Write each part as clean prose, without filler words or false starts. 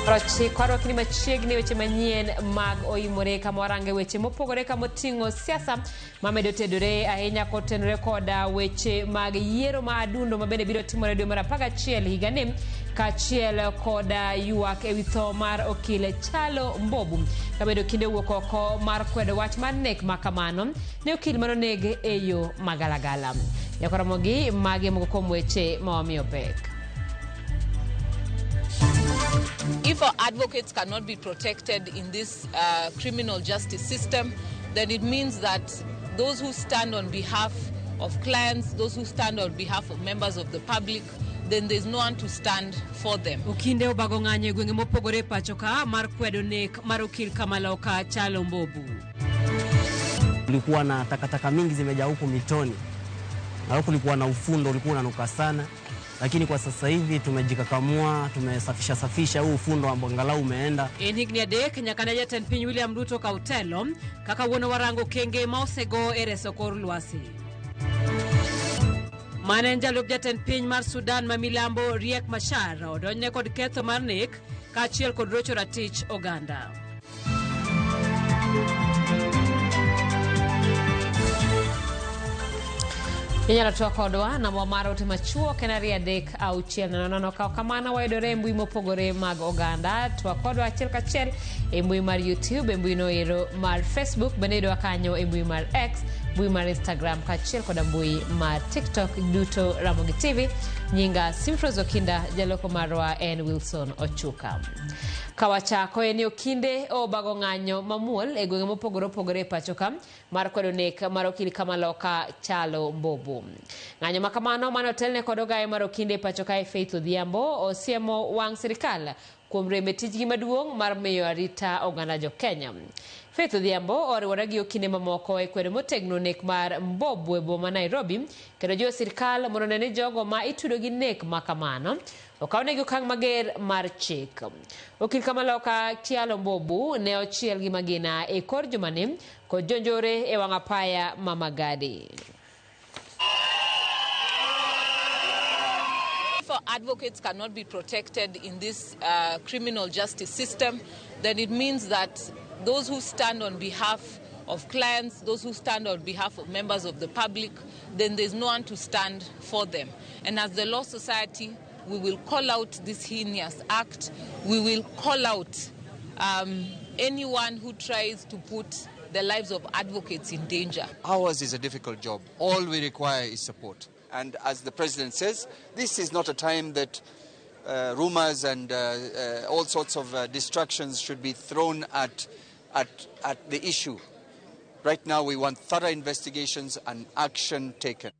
Rochiko arwakni machiegni weche manyien mag oimore kama warange weche mopogore kamoting'o siasa mamedo tedore ahinya kotenore koda weche mag yiero ma adundo ma bende biro timore dwe mar 11 higani kaachiel koda ywak ewi tho mar okil Chalo Mbobu kabedo kinde wuok oko mar kwedo wach mar nek ma kamano ne okil manoneg e yo magalagala. Nyakoromogi magi moko kuom weche ma wamiyo pek. If our advocates cannot be protected in this criminal justice system, then it means that those who stand on behalf of clients, those who stand on behalf of members of the public, then there's no one to stand for them. Okinde obago ng'anyo e gwenge mopogore e pacho ka mar kwedo nek mar okil Kamaloka Chalo Mbobu. Kulikuwa na takataka mingi zimejaa huku mitoni, na kulikuwa na ufundo ulikuwa unanuka sana, lakini kwa sasa hivi tumejikakamua, tumesafisha safisha huu ufundo ambao angalau umeenda. En higni 3 nyaka ne jatend piny William Ruto kaw telo kaka wuon warango okenge ma osego e reso kor lwasi. Mane en jalup jatend piny mar Sudan ma milambo Riek Machar odonjne kod ketho mar nek kaachiel kod rocho ratich oganda. Inyalo twak kodwa namba mar ote machuok en 23600. Kaw kamano wayudore e mbui mopogore mag oganda. Twak kodwa achiel kachiel e mbui mar YouTube, e mbui no ero mar Facebook, bende yudowa kanyo e mbui mar X, mbui mar Instagram kaachiel koda mbui mar TikTok duto Ramogi TV. Nyinga Simfros Okinda, jaloko marwa en Wilson Ochuka. Kawachako en okinde obago ng'anyo mamuol e gwenge mopogore opogore e pacho ka mar kwedo nek mar okil Kamaloka Chalo Mbobu. Ng'anyo ma kamano mane otelne kod ogaye mar okinde e pacho kae Faith Odhiambo osiemo wang' sirikal kuom rem e tijgi maduong' mar miyo arita oganda jo Kenya. Faith Odhiambo oriwore gi okinde mamoko e kwedo motegno nek mar Mbobu e boma Nairobi kendo jiwo sirikal mondo one ni jogo ma itudo gi nek ma kamano okawnegi okang' mager mar chik. Okil Kamaloka Kyalo Mbobu ne ochiel gi magina e kor jumani kod jonjore e wang' apaya ma Magadi. If our advocates cannot be protected in this criminal justice system, then it means that those who stand on behalf of clients, those who stand on behalf of members of the public, then there's no one to stand for them. And as the Law Society, we will call out this heinous act. We will call out anyone who tries to put the lives of advocates in danger. Ours is a difficult job. All we require is support. And as the president says, this is not a time that rumors and all sorts of distractions should be thrown at the issue. Right now we want thorough investigations and action taken.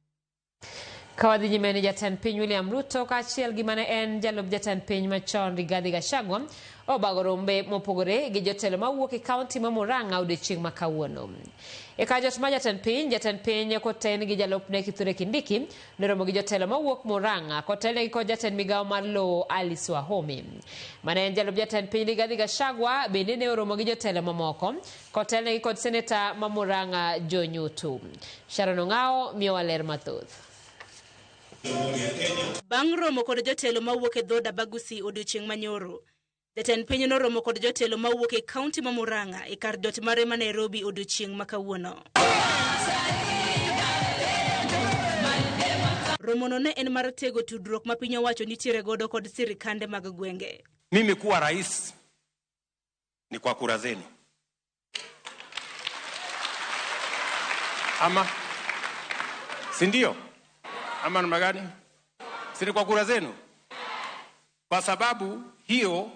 Kawadhi nyime ni jatend piny William Ruto kaachiel gi mane en jalup jatend piny machon Rigathi Gachagua obago rombe mopogore gi jotelo mawuok e kaunti ma Murang'a odiochieng' ma kawuono. E kar jot mar jatend piny koten gi jalupne Kithure Kindiki noromo gi jotelo mawuok Murang'a kotelnegi kod jatend migawo mar lowo Alice Wahome. Mane en jalup jatend piny Rigathi Gachagua bende ne oromo gi jotelo mamoko kotelnegi kod seneta ma Murang'a Joe Nyutu. Sharon Ong'ao miyowa ler mathoth. Bang' romo kod jotelo mawuok e dhood Abagusi odiochieng' manyoro, jatend piny noromo kod jotelo mawuok e kaunti ma Murang'a e kar jot mare ma Nairobi odiochieng' ma kawuono. Romono ne en mar tego tudruok ma piny owacho nitiere godo kod sirikande mag gwenge. Mimi kuwa rais ni kwa kura zenu. Ama si ndio? Ama namna gani? Si ni kwa kura zenu? Kwa sababu hiyo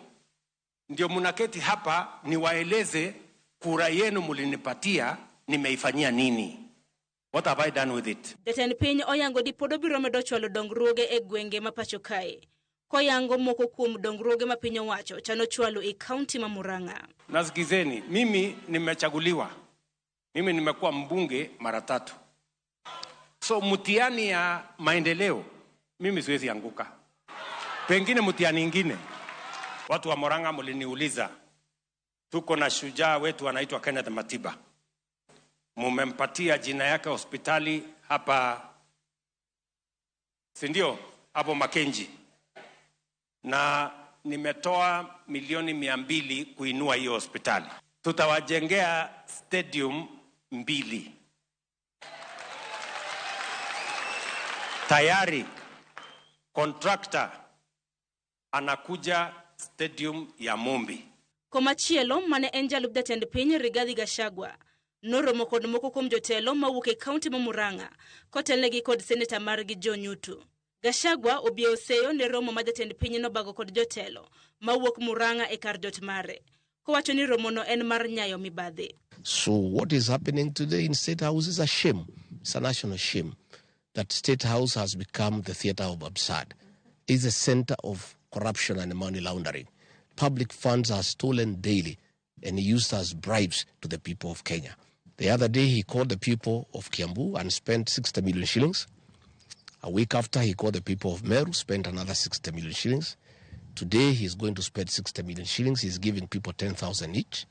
ndio mnaketi hapa niwaeleze kura yenu mlinipatia nimeifanyia nini. What have I done with it? Jatend piny oyango ni pod obiro medo chwalo dongruoge e gwenge ma pacho kae. Koyango moko kuom dongruoge ma piny owacho chano chwalo e kaunti ma Murang'a. Nasikizeni, mimi nimechaguliwa. Mimi nimekuwa mbunge mara 3. So mtihani ya maendeleo mimi siwezi anguka. Pengine mtihani ingine. Watu wa Murang'a mliniuliza, tuko na shujaa wetu anaitwa Kenneth Matiba. Mumempatia jina yake hospitali hapa, si ndio? Hapo Makenji. Na nimetoa milioni 200 kuinua hiyo hospitali. Tutawajengea stadium 2. Tayari contractor anakuja stadium ya Mumbi. Komachielo mane en jalup jatend piny Rigathi Gachagua noromo kod moko kuom jotelo mawuok e kaunti ma Murang'a kotelnegi kod seneta margi John Nyutu. Gachagua obiewo seyo ne romo ma jatend piny nobago kod jotelo mawuok Murang'a e kar jot mare, kowacho ni romono en mar nyayo mibadhi. So what is happening today in State House is a shame. It's a national shame that State House has become the theater of absurd. It's a center of corruption and money laundering. Public funds are stolen daily and used as bribes to the people of Kenya. The other day he called the people of Kiambu and spent 60 million shillings. A week after, he called the people of Meru, spent another 60 million shillings. Today he's going to spend 60 million shillings. He's giving people 10,000 each.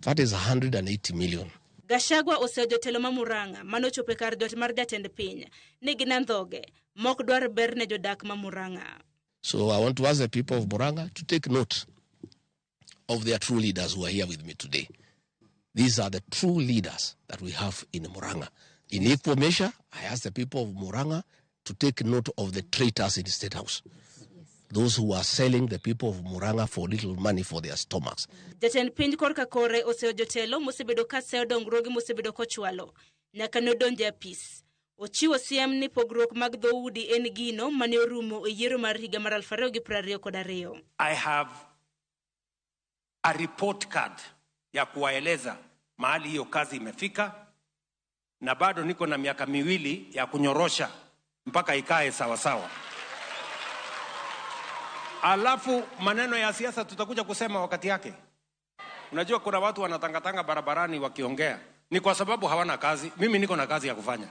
That is 180 million. Gachagua oseyo jotelo ma Murang'a manochopo e kar jot mar jatend piny ni gin andhoge mok dwar ber ne jodak ma Murang'a. So I want to ask the people of Murang'a to take note of their true leaders who are here with me today. These are the true leaders that we have in Murang'a. In equal measure, I ask the people of Murang'a to take note of the traitors in the State House. Those who are selling the people of Murang'a for little money for their stomachs. Jatend piny korka kore oseyo jotelo mosebedo ka seyo dongruoge mosebedo kochwalo nyaka ne odonjo e apis. Ochiwo siem ni pogruok mag dhoudi en gino mane orumo e yiero mar higa mar 2022. I have a report card ya kuwaeleza mahali hiyo kazi imefika, na bado niko na miaka 2 ya kunyorosha mpaka ikae sawa sawa. Alafu maneno ya siasa tutakuja kusema wakati yake. Unajua kuna watu wanatangatanga barabarani wakiongea, ni kwa sababu hawana kazi. Mimi niko na kazi ya kufanya.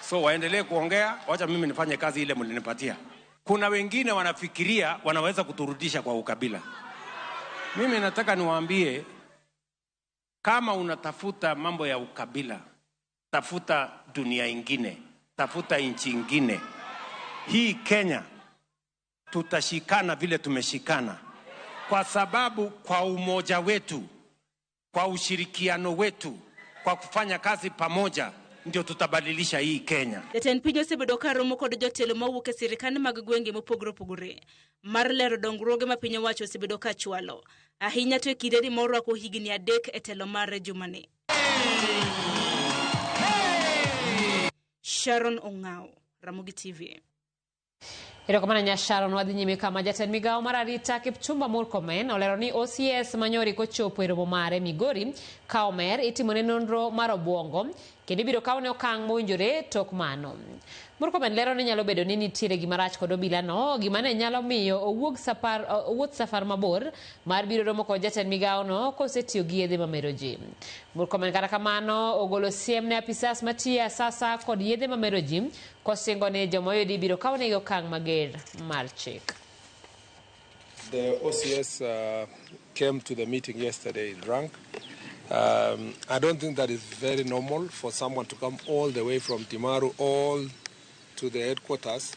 So waendelee kuongea, wacha mimi nifanye kazi ile mlinipatia. Kuna wengine wanafikiria wanaweza kuturudisha kwa ukabila. Mimi nataka niwaambie, kama unatafuta mambo ya ukabila, tafuta dunia ingine, tafuta nchi ingine. Hii Kenya tutashikana vile tumeshikana, kwa sababu kwa umoja wetu, kwa ushirikiano wetu, kwa kufanya kazi pamoja, ndio tutabadilisha hii Kenya. Jatend piny osebedo ka romo kod jotelo mawuok e sirkande mag gwenge mopogore opogore mar lero dongruoge ma piny owacho osebedo ka chwalo, ahinya to e kindeni morwako higni 3 e telo mare jumani. Sharon Ong'ao, Ramogi TV. Erokamano nya Sharon. Wadhi nyime kama jatend migawo mar arita Kipchumba Murkomen olero ni OCS manyori kochopo e romo mare Migori ka omer itimone nonro mar obuongo kendo ibiro kawne okang' mowinjore tok mano. Murkomen lero ni nyalo bedo ni nitiere gimarach kod obilano, gima ne nyalo miyo owuoth safar mabor mar biro romo kod jatend migawono kosetiyo gi yedhe mamero ji. Murkomen kata kamano ogolo siem ne apisas matiyo asasa kod yedhe mamero ji kosingo ni joma oyudi ibiro kawnegi okang' mager mar chik. The OCS came to the meeting yesterday drunk. I don't think that is very normal for someone to come all the way from Timaru all to the headquarters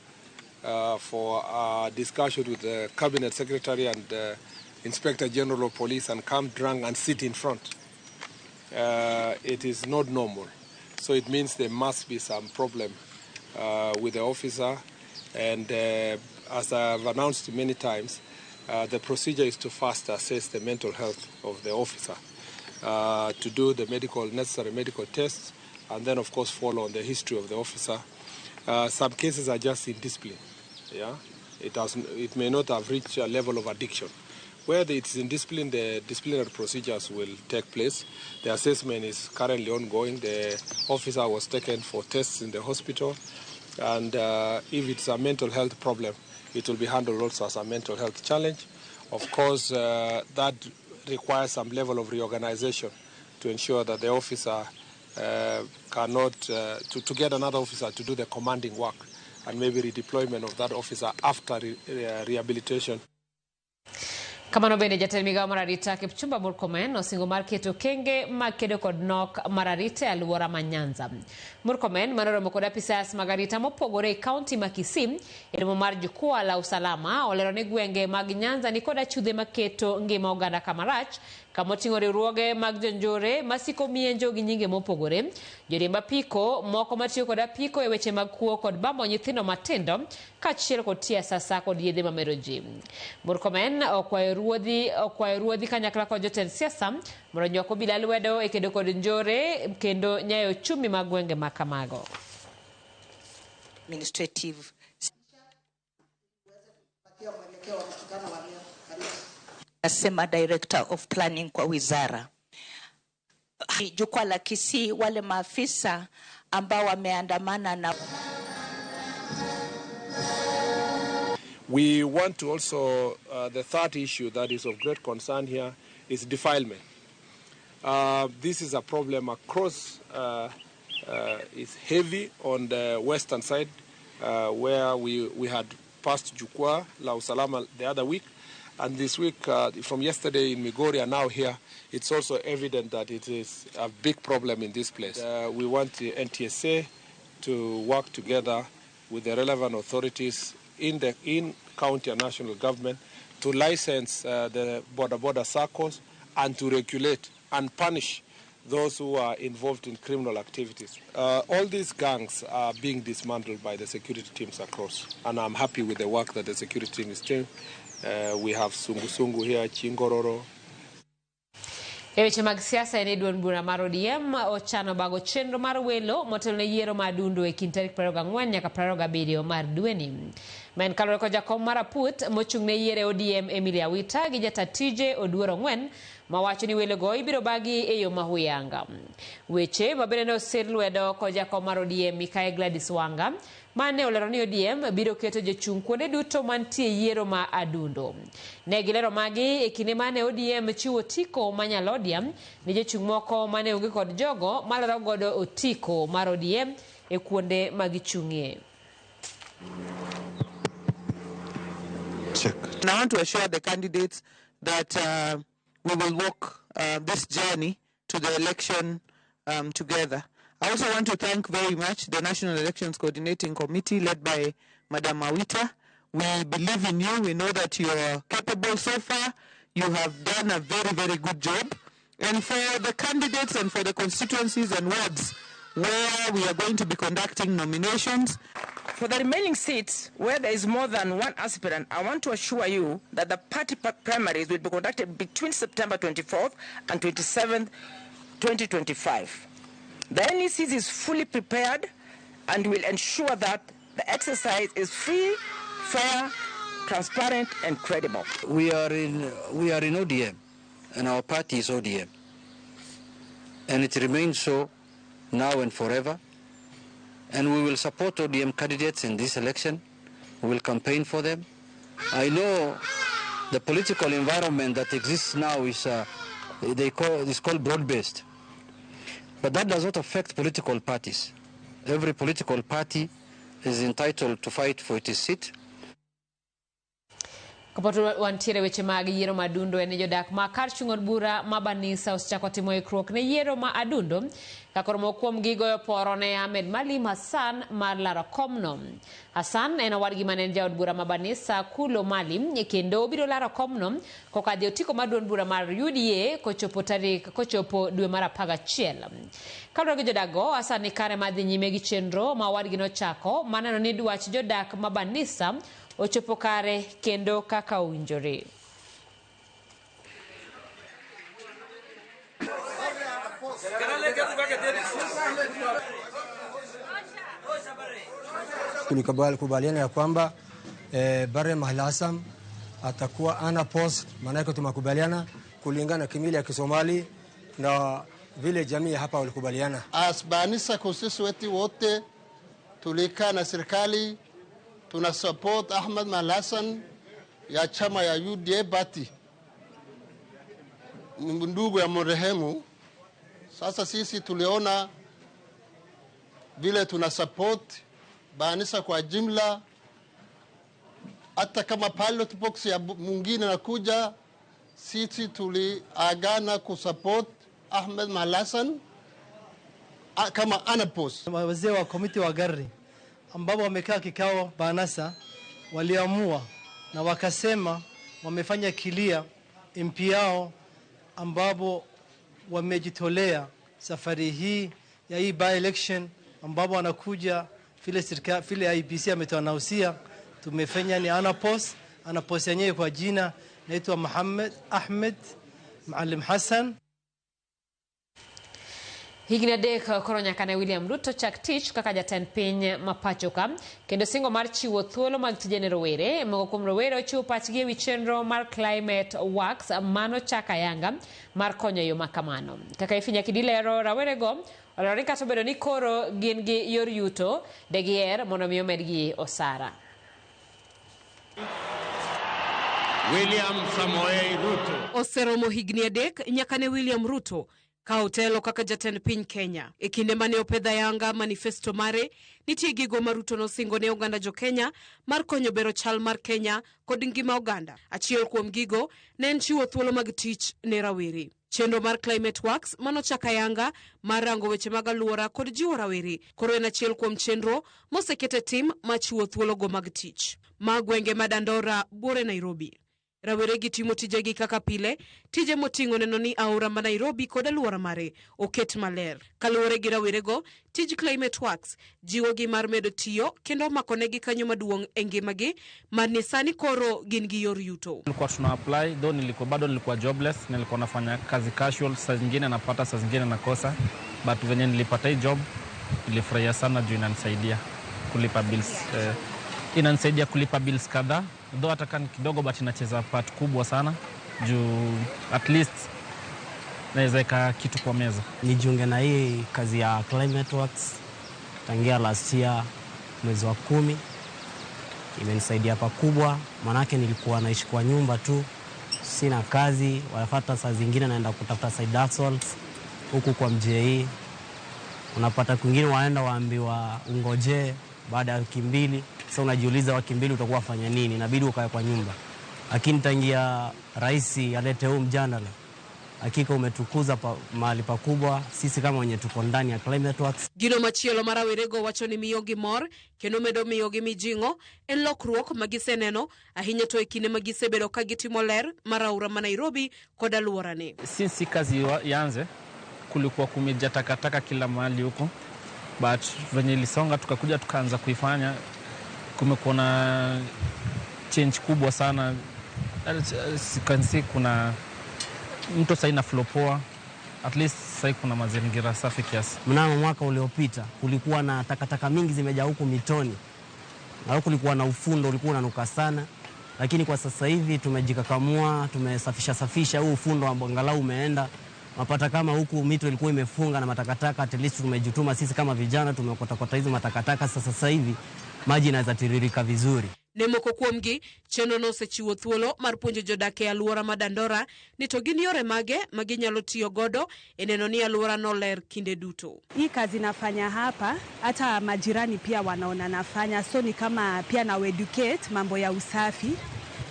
for a discussion with the cabinet secretary and the Inspector General of Police and come drunk and sit in front. It is not normal. So it means there must be some problem with the officer. And as I've announced many times, the procedure is to first assess the mental health of the officer, to do the necessary medical tests, and then of course follow on the history of the officer. Some cases are just indiscipline. Yeah, it may not have reached a level of addiction. Where it's indiscipline, the disciplinary procedures will take place. The assessment is currently ongoing. The officer was taken for tests in the hospital, and if it's a mental health problem, it will be handled also as a mental health challenge. Of course, that requires some level of reorganization to ensure that the officer cannot, to get another officer to do the commanding work, and maybe redeployment of that officer after rehabilitation. Kamano bende jatend migao mar arita Kipchumba Murkomen osingo mar keto okenge mag kedo kod nok mar arita e alwora ma Nyanza. Murkomen manoromo kod apisas mag arita mopogore e kaunti ma Kisii e romo mar jukwaa la usalama olero ni gwenge mag Nyanza ni kod achudhe maketo ngima oganda kamarach kamoting'o riwruoge mag jonjore masiko mienjo gi nyinge mopogore, joriemb apiko moko matiyo kod apiko e weche mag kuo kod bambo nyithindo matindo kaachiel kod tiyo asasa kod yedhe mamero ji. Murkomen okwayo ruodhi kanyakla kod jotend siasa mondo onywak obila lwedo e kedo kod njore kendo nyayo ochumi mag gwenge ma kamago. Administrative Nasema Director of Planning kwa wizara. Jukwaa la Kisii, wale maafisa ambao wameandamana na We want to also, the third issue that is of great concern here is defilement. This is a problem across, it's heavy on the western side, where we had passed Jukwaa la Usalama the other week. And this week, from yesterday in Migori and now here, it's also evident that it is a big problem in this place. We want the NTSA to work together with the relevant authorities in the county and national government to license the border circles and to regulate and punish those who are involved in criminal activities. All these gangs are being dismantled by the security teams across, and I'm happy with the work that the security team is doing. We have Sungu Sungu here, Chingororo. E weche mag siasa en duond bura mar ODM ochano bago chenro mar welo motelo ne yiero ma adundo e kind tarik 24 nyaka 27 mar dweni. Ma en kaluwore kod jakom mar aput mochung' ne yiero e ODM Emily Awita gi jata tije Oduor Ong'wen mawacho ni welogo ibiro bagi e yo mahuyanga. Weche mabende ne osir lwedo kod jakom mar ODM Mikayi Gladys Wanga mane olero ni ODM biro keto jochung' kuonde duto mantie yiero ma adundo. Ne gilero magi e kinde mane ODM chiwo otiko ma nyalodia ne jochung' moko mane onge kod jogo malaro godo otiko mar ODM e kuonde ma gichung'ie. Check. And I want to assure the candidates that we will walk this journey to the election together. I also want to thank very much the National Elections Coordinating Committee led by Madam Awita. We believe in you. We know that you are capable so far. You have done a very, very good job. And for the candidates and for the constituencies and wards where we are going to be conducting nominations. For the remaining seats where there is more than one aspirant, I want to assure you that the party primaries will be conducted between September 24th and 27th, 2025. The NEC is fully prepared and will ensure that the exercise is free, fair, transparent, and credible. We are in ODM, and our party is ODM. And it remains so now and forever. And we will support ODM candidates in this election. We will campaign for them. I know the political environment that exists now is, they call, it's called broad-based. But that does not affect political parties. Every political party is entitled to fight for its seat. Kapok wantiere weche mag yiero ma adundo en ni jodak ma kar chung' od bura ma Banisa osechako timo ikruok ne yiero ma adundo ka koro moko kuomgi goyo poro ne Ahmed Malim Hassan mar laro komno. Hassan en owadgi mane en jaod bura ma Banisa Kulo Malim kendo obiro laro komno kokadho e otiko mar duond bura mar UDA kochopo tarik kochopo dwe mar 11. Kaluwore gi jodak go, Hassan ni kare mar dhi nyime gi chenro ma owadgi nochako mar neno ni dwach jodak ma Banisa ochopo kare kendo kaka owinjore. Tulikubaliana ya kwamba Barre Mahal Hassan atakuwa ana post, maana yake tumekubaliana kulingana na kimila ya Kisomali na vile jamii hapa walikubaliana. As Banisa constituency wote tulikaa na serikali tuna support Ahmed Mahal Hassan ya chama ya UDA party, ndugu ya marehemu. Sasa sisi tuliona vile tuna support Banisa kwa jumla, hata kama pilot box ya mwingine nakuja, sisi tuliagana kusupport Ahmed Mahal Hassan kama anapos. Wazee wa komiti wa gari ambao wamekaa kikao Banasa waliamua na wakasema wamefanya kilia MP yao ambapo wamejitolea safari hii ya hii by election ambapo wanakuja vile serikali vile IEBC ametuanausia tumefanya ni anapos anapos yenyewe kwa jina naitwa Muhammad Ahmed Maalim Hassan. Higni 3 koro nyaka ne William Ruto chak tich kaka jatend piny ma pacho ka, kendo singo mar chiwo thuolo mag tije ne rowere. Moko kuom rowere ochiwo pachgi ewi chenro mar Climate Works mano chak ayanga mar konyo e yo makamano. Kaka Ifinya Kidilero, rawerego olero ni kata obedo ni koro gin gi yor yuto, de giher mondo mi omedgi osara. William Samoei Ruto oseromo higni 3 nyaka ne William Ruto ka otelo kaka jatend piny Kenya. E kinde mane opedha yanga manifesto mare, nitie gigo ma Ruto nosingo ne oganda jo Kenya mar konyo bero chal mar Kenya kod ngima oganda. Achiel kuom gigo ne en chiwo thuolo mag tich ne rawere. Chenro mar Climate Works manochak ayanga mar rango weche mag alwora kod jiwo rawere koro en achiel kuom chenro mosekete tim machiwo thuologo mag tich. Ma gwenge ma Dandora buore Nairobi. Rawere gi timo tijegi kaka pile, tije moting'o neno ni aora ma Nairobi kod alwora mare oket maler. Kaluwore gi rawerego, tij Climate Works jiwogi mar medo tiyo kendo omakonegi kanyo maduong' e ngimagi ma sani koro gin gi yor yuto. Nilikuwa tuna apply though nilikuwa bado nilikuwa jobless, nilikuwa nafanya kazi casual, saa zingine napata, saa zingine nakosa, but venye nilipata hii job nilifurahia sana juu inanisaidia kulipa bills. Inanisaidia kulipa bills kadhaa, though hata kama kidogo, but inacheza part kubwa sana juu at least naweza weka kitu kwa meza. Nijiunge na hii kazi ya Climate Works tangia last year mwezi wa 10. Imenisaidia pakubwa, manake nilikuwa naishi kwa nyumba tu, sina kazi, wanafuata saa zingine naenda kutafuta side hustles huku kwa MJE. Unapata kwingine waenda waambiwa ungoje baada ya wiki 2. Sasa unajiuliza wiki 2 utakuwa fanya nini? Inabidi ukae kwa nyumba. Lakini tangia rais alete huu mjadala, hakika umetukuza mahali pakubwa sisi kama wenye tuko ndani ya Climate Works. Gino machielo mar rawerego wacho ni miyogi mor kendo medo miyogi mijing'o en lokruok magiseneno ahinya to e kinde magisebedo ka gitimo ler mar aora ma Nairobi kod alworane. Since kazi ianze kulikuwa kumejaa takataka kila mahali huko, but venye ilisonga tukakuja tukaanza kuifanya, kumekuwa na change kubwa sana. As you can see, kuna mto sasa ina flow poa, at least sasa kuna mazingira safi kiasi. Mnamo mwaka uliopita kulikuwa na takataka mingi zimejaa huku mitoni, na huku kulikuwa na ufundo ulikuwa unanuka sana, lakini kwa sasa hivi tumejikakamua, tumesafisha safisha huu ufundo ambao angalau umeenda. Mapata kama huku mito ilikuwa imefunga na matakataka, at least tumejituma sisi kama vijana tumeokota hizo matakataka, sasa hivi maji inaweza tiririka vizuri. Ne moko kuomgi, chenro no osechiwo thuolo mar puonjo jodak e alwora ma Dandora ni to gin yore mage ma ginyalo tiyo godo e neno ni alwora no ler kinde duto. Hii kazi nafanya hapa, hata majirani pia wanaona nafanya, so ni kama pia na educate mambo ya usafi,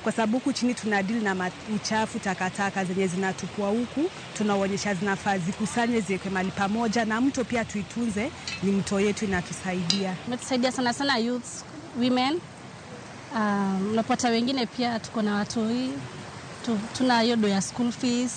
kwa sababu huku chini tuna deal na uchafu, takataka zenye zinatupwa huku, tunaonyesha zinafaa zikusanywe ziwekwe mahali pamoja, na mto pia tuitunze, ni mto yetu inatusaidia. Imetusaidia sana sana youths, women. Unapata wengine pia tuko na watoi, tuna hiyo ya school fees,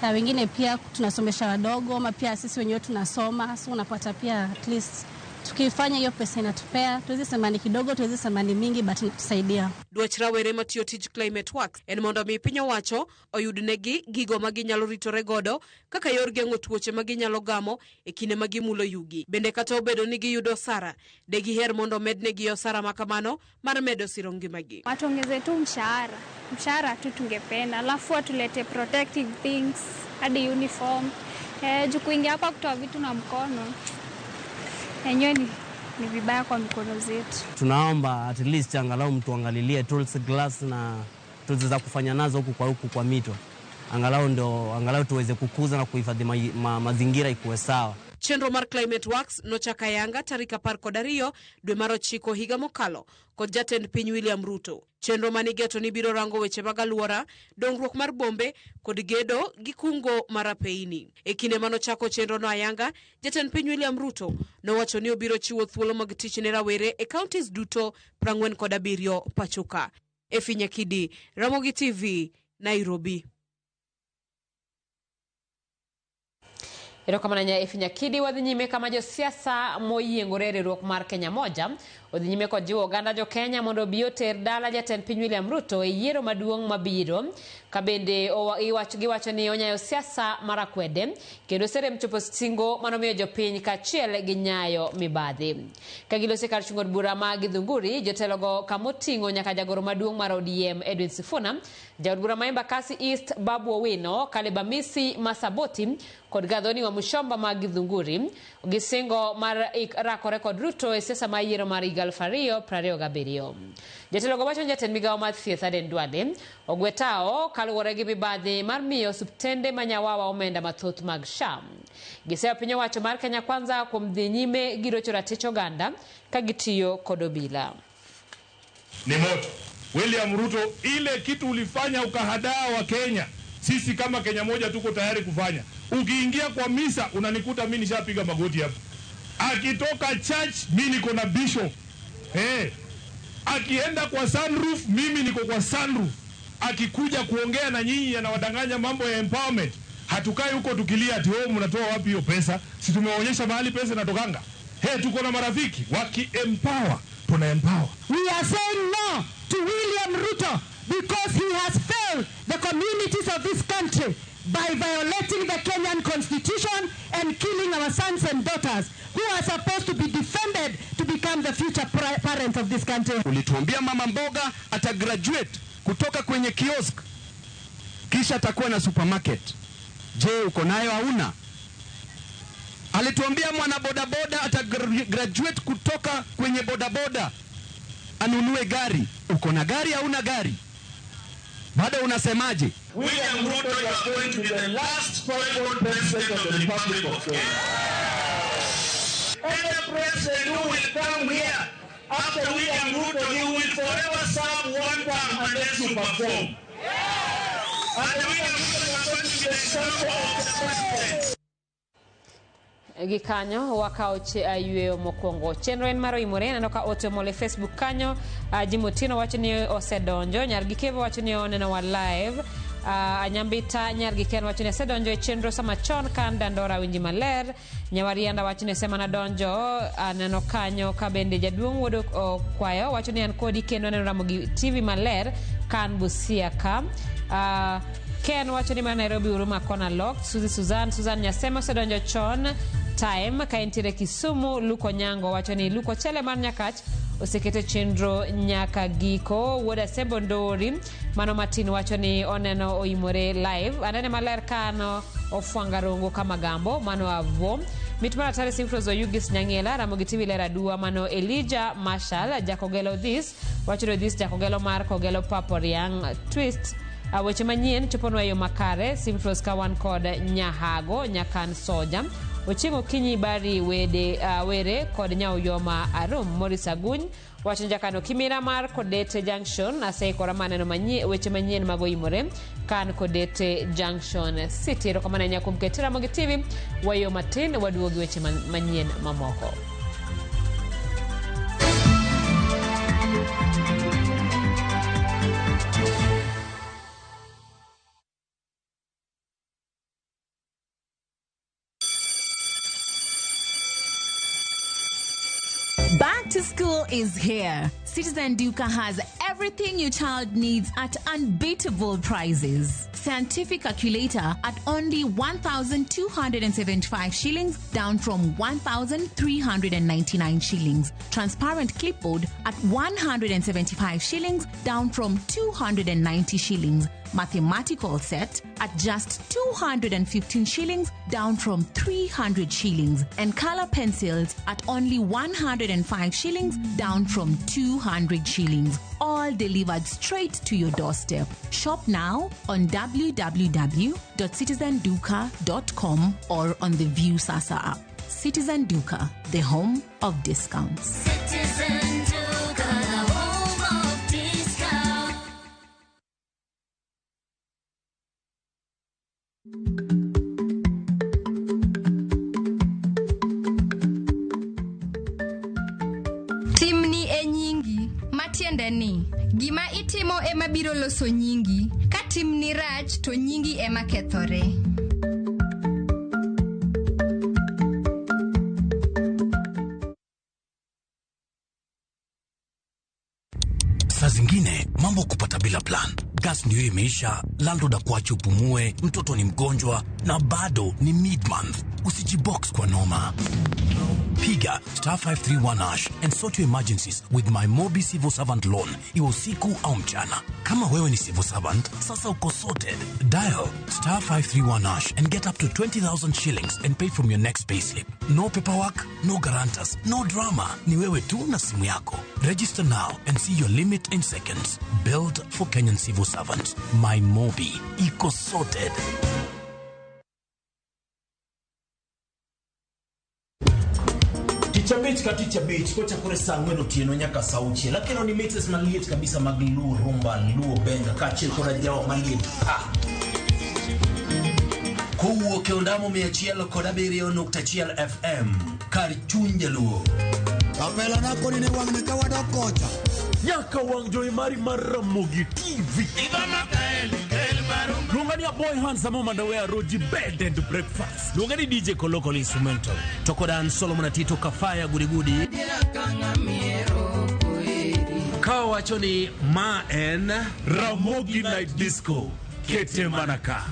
na wengine pia tunasomesha wadogo, ama pia sisi wenyewe tunasoma, so unapata pia at least Tukifanya hiyo pesa inatupea, tuwezi sema ni kidogo, tuwezi sema ni mingi, but inatusaidia. Dwach rawere matiyo tij Climate Works en mondo mi piny owacho oyud negi gigo ma ginyalo ritore godo kaka yor geng'o tuoche ma ginyalo gamo e kinde ma gimulo yugi. Bende kata obedo ni giyudo osara, de giher mondo omednegi osara ma kamano mar medo siro ngimagi. Watuongeze tu mshahara, mshahara tu tungependa, alafu watulete protective things hadi uniform. Juu kuingia hapa kutoa vitu na mkono enyewe ni vibaya kwa mikono zetu. Tunaomba at least angalau mtuangalilie tools, glass na tools za kufanya nazo huku kwa mito. Angalau ndo angalau tuweze kukuza na kuhifadhi mazingira ikuwe sawa. Chenro mar Climate Works nochako ayanga tarik 12 dwe mar 9 higa mokalo kod jatend piny William Ruto. Chenro manigeto ni biro rango weche mag alwora, dongruok mar bombe kod gedo gi kungo mar apeini. E kinde manochako chenrono ayanga, jatend piny William Ruto nowacho ni obiro chiwo thuolo mag tich ne rawere e counties duto 47 pachoka. Efi Nyakidi, Ramogi TV, Nairobi. Erokamano ahinya Efi Nyakidi. Wadhi nyime kama josiasa moyiengore e riwruok mar Kenya Moja odhi nyime kod jiwo oganda jo Kenya mondo obi oter dala jatend piny William Ruto e yiero maduong' mabiro. Ka bende giwacho ni onyayo siasa mar akwede kendo oserem chopo singo manomiyo jopiny kaachiel gi nyayo mibadhi. Ka giloso e kar chung' od bura ma Githunguri, jotelogo kamoting'o nyaka jagoro maduong' mar ODM Edwin Sifuna, jaod bura ma Embakasi East Babu Owino, Caleb Amisi Masaboti kod Gathoni wa Mushomba ma Githunguri gisingo mar rakore kod Ruto e siasa mar yiero mar higa 2027. Jatelogo wacho ni jatend migawo mar thieth Aden Duale ogwe tao kaluwore gi mibadhi mar miyo osiptende ma Nyawawa omenda mathoth mag SHA. Giseyo piny owacho mar Kenya Kwanza kuom dhi nyime gi rocho ratich oganda ka gitiyo kod obila. Ni moto. William Ruto, ile kitu ulifanya ukahadaa wa Kenya, sisi kama Kenya Moja tuko tayari kufanya. Ukiingia kwa misa unanikuta mimi nishapiga magoti hapa. Akitoka church mimi niko na bishop. Akienda kwa sunroof mimi niko kwa sunroof. Akikuja kuongea na nyinyi anawadanganya mambo ya empowerment. Hatukai huko tukilia ati wewe mnatoa wapi hiyo pesa? Si tumeonyesha mahali pesa inatokanga. Tuko na marafiki waki empower, tuna empower. We are saying no to William Ruto because he has failed the communities of this country by violating the Kenyan constitution and killing our sons and daughters who are supposed to be defended to become the future parents of this country. Ulituambia mama mboga atagraduate kutoka kwenye kiosk kisha atakuwa na supermarket. Je, uko nayo hauna? Alituambia mwana bodaboda atagraduate kutoka kwenye bodaboda anunue gari. Uko na gari hauna gari? Bado unasemaje? William Ruto, you are going to be the last foreign president of the Republic of Kenya. Any president who will come here after William Ruto, you will forever serve one term unless you perform. And William Ruto, you are going to be the example of the president. Gikanyo wakawo yweyo mokwongo. Chenro en mar oimore. Aneno ka ote omol e Facebook kanyo. Jimotino wacho ni osedonjo. Nyargikevo wacho ni oneno wa live. Anyambita Nyargiken wacho ni asedonjo e chenro sama chon kan Dandora winji maler. Nyawarianda wacho ni sema nadonjo. Aneno kanyo ka bende jaduong' wuod Okwayo wacho ni an kodi kendo aneno Ramogi TV maler kan Busia ka. Ken wacho ni mar Nairobi Huruma Kona Locked. Suzy Susan Nyasema osedonjo chon time ka entiere Kisumu. Luko Nyango wacho ni Luko Chele mar Nyakach osekete chenro nyaka giko. Wuod Asembo Ndori mano Martin wacho ni oneno oimore live. Anene maler kano ofwanga rongo kama gambo mano avo. Mit mar atari Simfros Oyugis Nyang'ela Ramogi TV ler adua mano Elijah Marshall Jakogelo this wacho ni this Jakogelo mar Kogelo Papo Riang twist. Weche manyien choponwa e yo makare. Simfros ka wan kod Nyahago Nyakan Soja Ochieng' Okinyi Bari Wede Were kod Nyauyoma Arum. Morris Aguny wacho jakano Kimira mar Kodete Junction aseikora maneno weche manyien mag oimore kan Kodete Junction City. Erokamano ahinya kuom keto Ramogi TV. Wayo matin waduogi weche manyien mamoko. to school is here. Citizen Duka has everything your child needs at unbeatable prices. Scientific calculator at only 1,275 shillings, down from 1,399 shillings. Transparent clipboard at 175 shillings, down from 290 shillings. Mathematical set at just 215 shillings, down from 300 shillings. And color pencils at only 105 shillings, down from 200 shillings. All delivered straight to your doorstep. Shop now on www.citizenduka.com or on the View Sasa app. Citizen Duka, the home of discounts. Citizen Duka, the home of discount. Timni e nyingi, matiende ni gima itimo ema biro loso nyingi. Ka timni rach to nyingi ema kethore. Saa zingine mambo kupata bila plan. Gas ndio imeisha, landlord akuache upumue, mtoto ni mgonjwa na bado ni mid month. Usijibox kwa noma. Piga star 531 hash and sort your emergencies with my Mobi Civil Servant Loan, iwe usiku au mchana. Kama wewe ni civil servant, sasa uko sorted. Dial star 531 hash and get up to 20,000 shillings and pay from your next payslip. No paperwork, no guarantors, no drama. Ni wewe tu na simu yako. Register now and see your limit in seconds. Build for Kenyan civil servants. My Mobi. Iko sorted. Tich abich ka tich abich kochakore saa ang'wen otieno nyaka saa auchiel akelo ni mixes maliet kabisa mag Luo rumba, Luo benga kaachiel kod ajawa maliet pa kowuok e ondamo 107.1 FM kar chuny jaluo. Kapela nako ni wang'ni ka wadok kocha. Nyaka wang' jowi mari mar Ramogi TV. Luonga ni Aboy Handsome Mandawe Roji Bed and Breakfast. Luonga ni DJ Koloko Instrumental. To kod an Solomon Atito Kafaya Gudigudi. Ka wacho ni ma en Ramogi Night Disco. Kete manaka.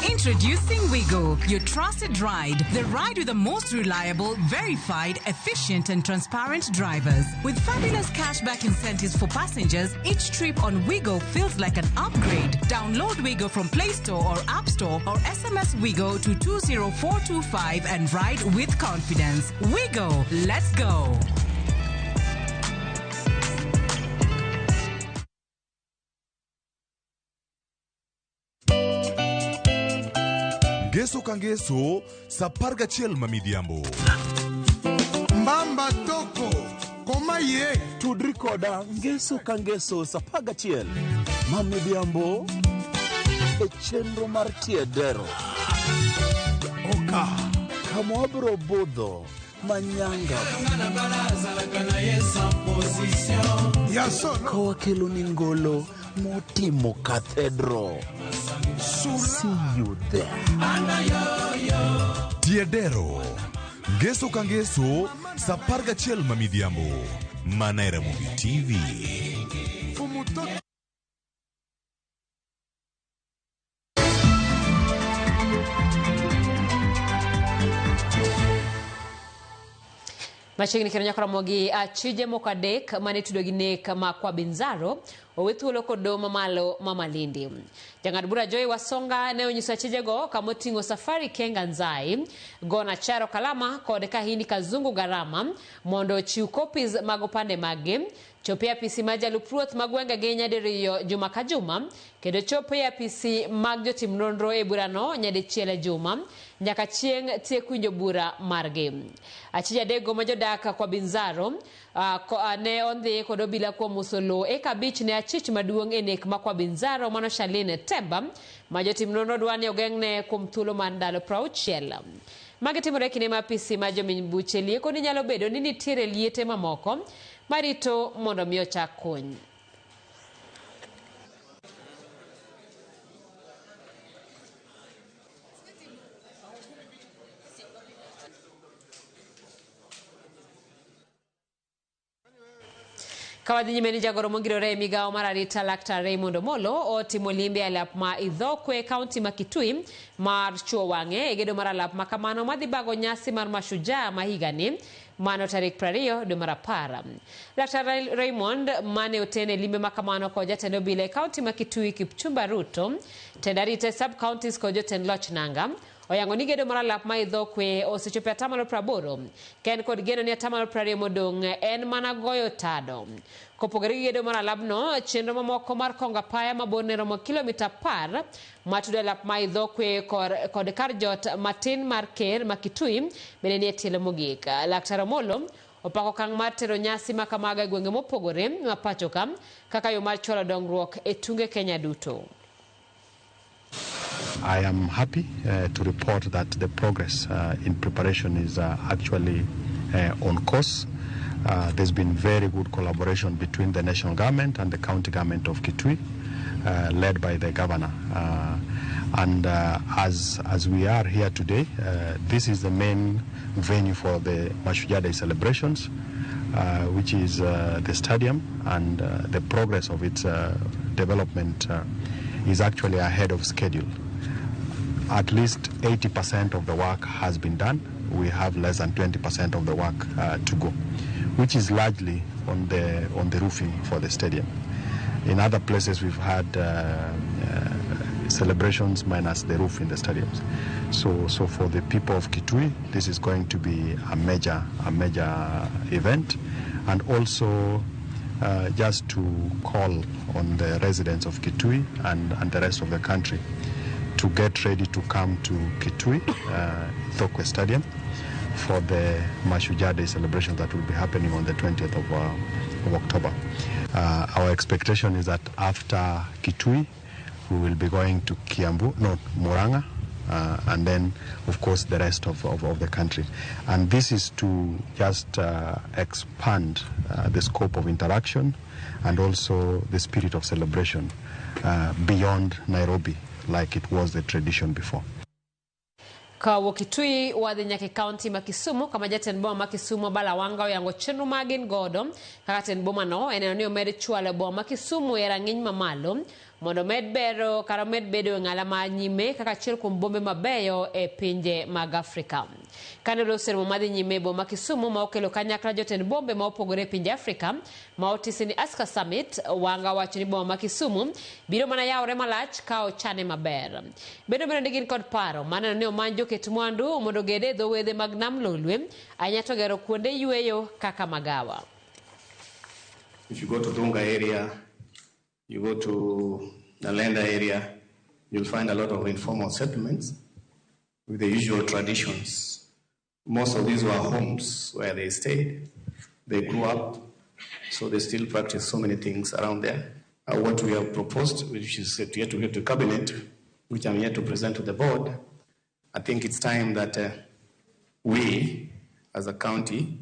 Introducing Wigo, your trusted ride. The ride with the most reliable, verified, efficient, and transparent drivers. With fabulous cashback incentives for passengers, each trip on Wigo feels like an upgrade. Download Wigo from Play Store or App Store or SMS Wigo to 20425 and ride with confidence. Wigo, let's go. Ngeso ka ngeso sa 11 ma midhiambo. Mbamba toko koma ye tudri koda ngeso ka ngeso sa 11 ma midhiambo e chenro mar tiedero. Oka kama wabiro budho manyanga ka wakelo ni ngolo motimo cathedral. See you there. Tiedero. Ngeso ka ngeso sa 11 ma midhiambo. Mana e Ramogi TV. Machiegni kendo nyaka Ramogi achije moko adek mane itudo gi nek ma kwa Binzaro owe thuolo kod doho mamalo ma Malindi. Jang'ad bura Joy Wasonga ne onyiso achijego kamoting'o Safari Kenga Nzai, Gona Charo Kalama kod Kahindi Kazungu Garama mondo ochiw copies mag opande maggi, chop e apisi mar jalup ruoth ma gwenge gi nyadiriyo juma ka juma, kendo chop e apisi mag jotim nonro e burano nyadichiel e juma nyaka chieng' tiek winjo bura margi. Achije adekgo ma jodak kwa Binzaro ne ondhi kod obila kuom uso lowo eka abich ne achich maduong' e nek ma kwa Binzaro mano Charlene Temba ma jotim nonro dwa ni ogeng'ne kuom thuolo mar ndalo 60. Magi timore e kinde ma apisi ma jominy buche lieko ni nyalo bedo ni nitiere liete mamoko marito mondo mi ochak kuny. Ka wadhi nyime ni jagoro mongirore e migawo mar arita Laktar Raymond Omolo otimo limbe e alap ma Idhokwe e kaunti ma Kitui mar chuo wang'e e gedo mar alap ma kamano madhi bago nyasi mar Mashujaa ma higani mano tarik 20 dwe mar 10. Laktar Raymond mane oten e limbe ma kamano kod jatend obila e kaunti ma Kitui Kipchumba Ruto, tend arita e sub counties kod jotend loch nanga oyango ni gedo mar alap ma Idhokwe osechopo e atamalo 80 ka en kod geno ni atamalo 20 modong' en mana goyo tado. Kopogore gi gedo mar alabno, chenro mamoko mar kongo apaya ma borne romo kilomita 10 matudo alap ma Idhokwe kod kar jot matin mar ker ma Kitui bende nie tielo mogik. Laktar Omolo opako okang' mar tero nyasi ma kamago e gwenge mopogore ma pacho ka kaka yo mar chwalo dongruok e tunge Kenya duto. I am happy to report that the progress in preparation is actually on course. There's been very good collaboration between the national government and the county government of Kitui, led by the governor. And as we are here today, this is the main venue for the Mashujaa Day celebrations, which is the stadium, and the progress of its development is actually ahead of schedule. At least 80% of the work has been done. We have less than 20% of the work to go, which is largely on the roofing for the stadium. In other places, we've had celebrations minus the roof in the stadiums. So for the people of Kitui, this is going to be a major event, and also just to call on the residents of Kitui and the rest of the country to get ready to come to Kitui, Ithookwe Stadium, for the Mashujaa Day celebration that will be happening on the 20th of October. Our expectation is that after Kitui, we will be going to Kiambu, no, Murang'a, and then, of course, the rest of the country. And this is to just expand the scope of interaction and also the spirit of celebration beyond Nairobi, like it was the tradition before. Kawuok Kitui wadhi nyaka e kaunti ma Kisumu kama jatend boma ma Kisumu Abala Wanga oyango chenro ma gin godo kaka tend boma no en neno ni omed chwalo boma ma Kisumu e rang'iny mamalo mondo omed bero kata omed bedo e ng'ala ma nyime kaka achiel kuom bombe mabeyo e pinje mag Afrika. Kane oloso romo madhi nyime e boma ma Kisumu ma okelo kanyakla jotend bombe ma opogore e pinje Afrika ma otisi ni Aska Summit, Wanga wacho ni boma ma Kisumu biro mana yawore malach ka ochane maber. Bende obedo ni gin kod paro maneno ni omany joket mwandu mondo oged e dho wedhe mag Nam Lolwe ahinya to gero kuonde yweyo kaka magawa. If you go to Dunga area, you go to Nalenda area, you'll find a lot of informal settlements with the usual traditions. Most of these were homes where they stayed, they grew up, so they still practice so many things around there. What we have proposed, which is yet to get to cabinet, which I'm yet to present to the board, I think it's time that we, as a county,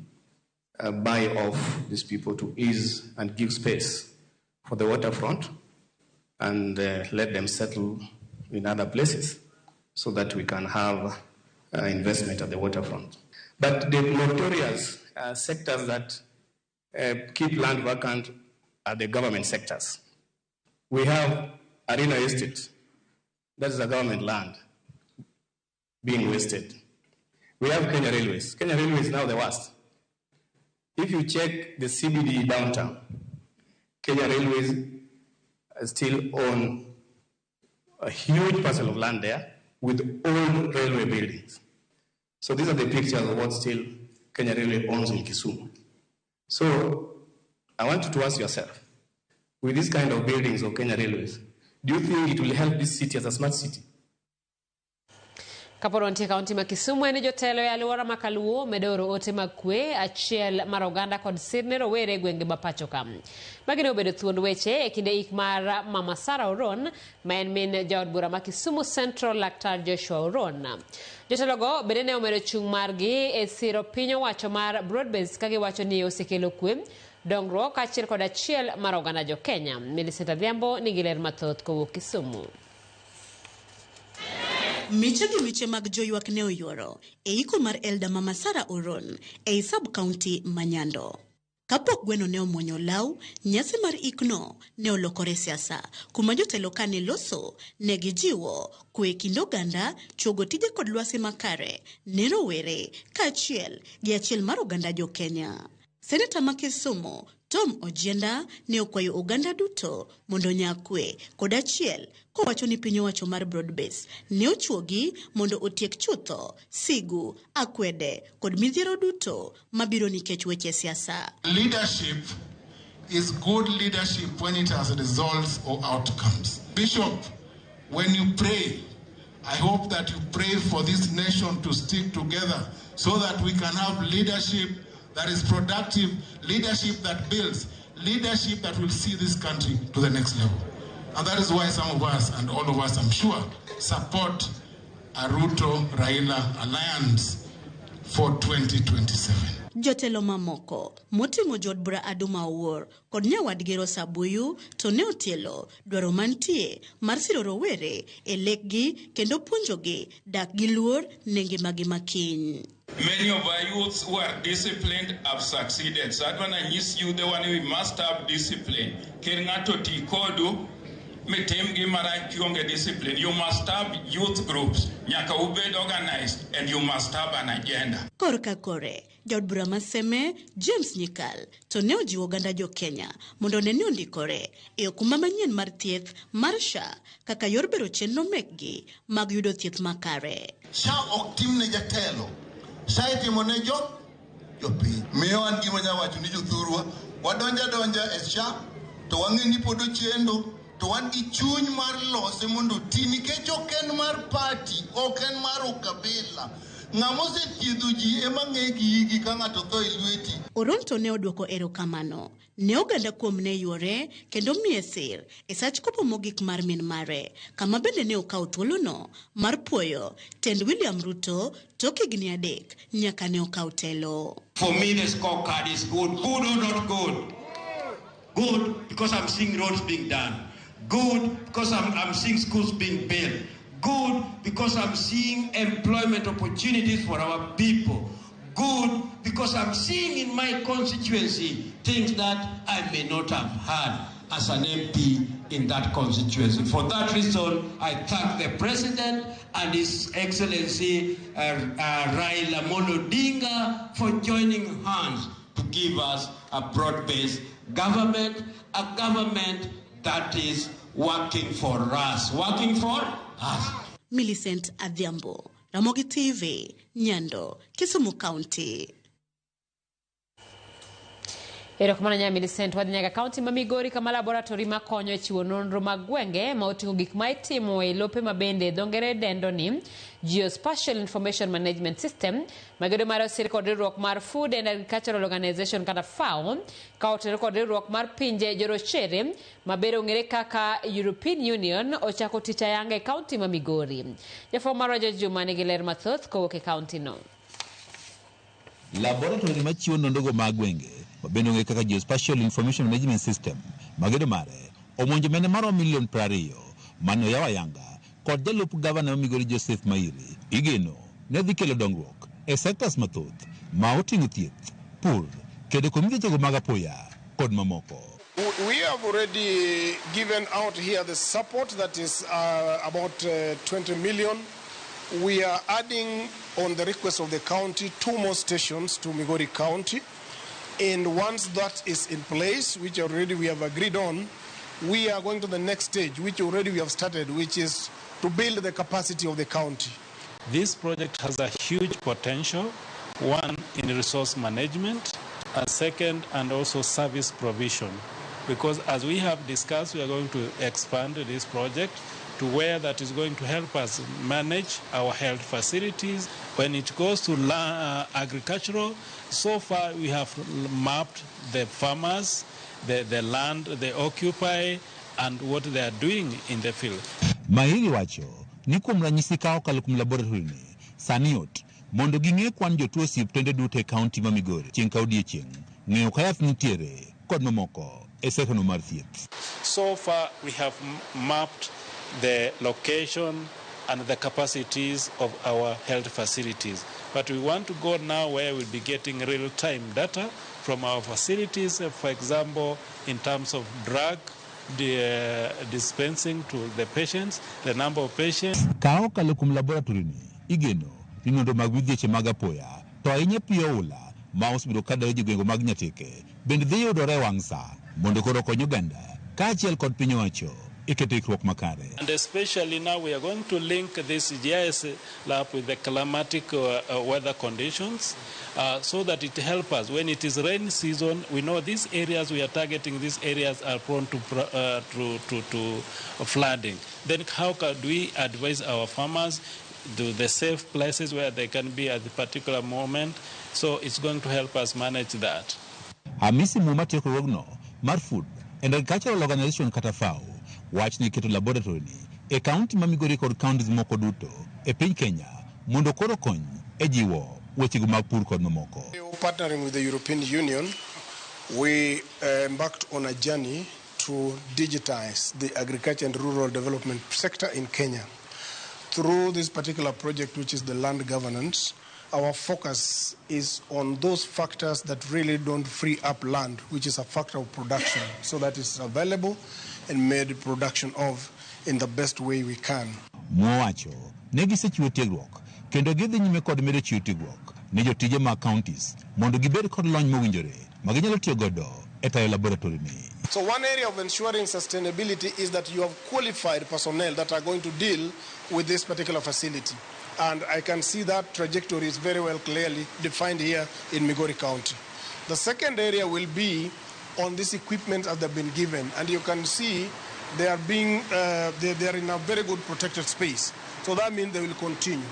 buy off these people to ease and give space for the waterfront and let them settle in other places so that we can have investment at the waterfront. But the notorious sectors that keep land vacant are the government sectors. We have Arena Estate, that is a government land being wasted. We have Kenya Railways. Kenya Railways is now the worst. If you check the CBD downtown, Kenya Railways still own a huge parcel of land there with old railway buildings. So these are the pictures of what still Kenya Railway owns in Kisumu. So I want you to ask yourself, with this kind of buildings of Kenya Railways, do you think it will help this city as a smart city? Kapod wantie kaunti ma Kisumu en jotelo e alwora ma Kaluo medo oro ote mag kwe achiel mar oganda kod sir ne rowere e gwenge ma pacho ka. Magi ne obedo thuond weche e kinde ik mar Mama Sarah Oron ma en min jaod bura ma Kisumu Central Laktar Joshua Oron. Jotelogo bende ne omedo chung' margi e siro piny owacho mar Broadbase ka giwacho ni osekelo kwe, dongruok kaachiel kod achiel mar oganda jo Kenya. Millicent Adhiambo nigi ler mathoth kowuok Kisumu. Miche gi miche mag joywak ne oyuoro e iko mar Elder Mama Sarah Oron ei sub-county ma Nyando. Kapok gweno ne omuonyo olaw, nyasi mar ikno ne olokore siasa, kuma jotelo kane loso ne gijiwo kwe e kind oganda, chuogo tije kod lwasi makare ne rowere kaachiel gi achiel mar oganda jo Kenya. Seneta ma Kisumu Tom Ojienda ne okwayo oganda duto mondo onya kwe kod achiel kowacho ni piny owacho mar Broadbase ne ochuogi mondo otiek chutho sigu, akwede kod midhiero duto mabiro nikech weche siasa. Leadership is good leadership when it has results or outcomes. Bishop, when you pray, I hope that you pray for this nation to stick together so that we can have leadership that is productive, leadership that builds, leadership that will see this country to the next level. And that is why some of us, and all of us, I'm sure, support a Ruto-Raila alliance for 2027. Jotelo mamoko moting'o jood bura Aduma Owuor kod nyawadgi Rosa Buyu to ne otielo dwaro mantie mar siro rowere e lekgi kendo puonjogi dak gi luor ne ngimagi makiny. Many of our youths who are disciplined have succeeded. So adwa nyis you the one we must have discipline. Kir ng'ato ti kodu mitim gima rach kionge discipline. You must have youth groups. Nyaka ubed organized and you must have an agenda. Korka kore, jaod bura ma Seme James Nyikal to ne ojiwo oganda jo Kenya mondo one ni ondikore e okumba manyien mar thieth mar SHA kaka yor bero chenro mekgi mag yudo thieth makare. SHA ok timne jatelo, SHA itimo ne jo jopiny. Miyo an gima anya wacho ni jothurwa, wadonja donja e SHA to wang'e ni pod ochendo to wan gi chuny mar lose mondo oti nikech ok en mar party, ok en mar ukabila. Ng'ama osethiedho ji ema ng'e gi igi ka ng'ato tho e lweti. Oronto ne odwoko erokamano ne oganda kuom ne yuore kendo miye sir e sach kopo mogik mar min mare, kama bende ne okawo thuolono mar puoyo tend William Ruto tok higni 3 nyaka ne okaw telo. For me, the scorecard is good. Good or not good? Good because I'm seeing roads being done. Good because I'm seeing schools being built. Good because I'm seeing employment opportunities for our people. Good because I'm seeing in my constituency things that I may not have had as an MP in that constituency. For that reason, I thank the President and His Excellency Raila Amolo Odinga for joining hands to give us a broad-based government, a government that is working for us, working for us. Millicent Adhiambo, Ramogi TV, Nyando, Kisumu County. Erokamano nya Millicent. Wadhi nyaka kaunti ma Migori kama laboratory makonyo e chiwo nonro mag gwenge ma oting'o gik ma itimo e lope ma bende dho ngere dendo ni Geospatial Information Management System magedo mare osir kod riwruok mar Food and Agricultural Organization kata FAO ka otenore kod riwruok mar pinje jorochere ma bende ong'ere kaka European Union ochako tich ayanga e kaunti ma Migori. Jafwambo marwa George Juma nigi ler mathoth kowuok e kaunti no. Laboratory machiwo nonrogo mag gwenge mabende ong'ere kaka Geospatial Information Management System magedo mare omonjo omenda maromo milion 20 mane oyaw ayanga kod jalup gavana ma Migori Joseph Mairi igeno ne dhi kelo dongruok e sectors mathoth ma oting'o thieth, pur, kedo kod midhiechego mag apoya kod mamoko. We have already given out here the support that is about 20 million. We are adding, on the request of the county, 2 more stations to Migori County. And once that is in place, which already we have agreed on, we are going to the next stage, which already we have started, which is to build the capacity of the county. This project has a huge potential, one, in resource management, a second, and also service provision. Because as we have discussed, we are going to expand this project to where that is going to help us manage our health facilities. When it goes to agricultural, so far we have mapped the farmers, the land they occupy, and what they are doing in the field. Mahiri wacho ni kuom ranyisi ka okalo kuom laboratory ni sani yot mondo ging'e kwan jotuo osiptende duto e kaunti ma Migori chieng' ka odiechieng', ng'eyo ka yath nitiere kod mamoko e sekta mar thieth. So far we have mapped the location and the capacities of our health facilities. But we want to go now where we'll be getting real-time data from our facilities, for example, in terms of drug dispensing to the patients, the number of patients. Ka okalo kuom laboratory ni, igeno ni nonro mag midhieche mag apoya to ahinya piyo oula ma osebedo ka dayo jogwenge mag Nyatike bende dhi yudore e wang' sa mondo koro okony oganda kaachiel kod piny owacho e keto ikruok makare. And especially now we are going to link this GIS lab with the climatic weather conditions so that it helps us. When it is rain season, we know these areas we are targeting, these areas are prone to flooding. Then how can we advise our farmers to the safe places where they can be at the particular moment? So it's going to help us manage that. Hamisi Muma tieko riwruogno mar Food and Agricultural Organization kata FAO wach ni keto laboratory ni e kaunti ma Migori kod counties moko duto e piny Kenya mondo koro kony e jiwo wechego mag pur kod mamoko. Partnering with the European Union, we embarked on a journey to digitize the agriculture and rural development sector in Kenya. Through this particular project, which is the land governance, our focus is on those factors that really don't free up land, which is a factor of production, so that it's available and made production of in the best way we can. Mowacho ne gisechiwo tiegruok kendo gidhi nyime kod medo chiwo tiegruok ne jotije mag counties mondo gibed kod lony mowinjore ma ginyalo tiyo godo e tayo laboratory ni. So one area of ensuring sustainability is that you have qualified personnel that are going to deal with this particular facility. And I can see that trajectory is very well clearly defined here in Migori County. The second area will be on this equipment as they've been given. And you can see they are being, they are in a very good protected space. So that means they will continue.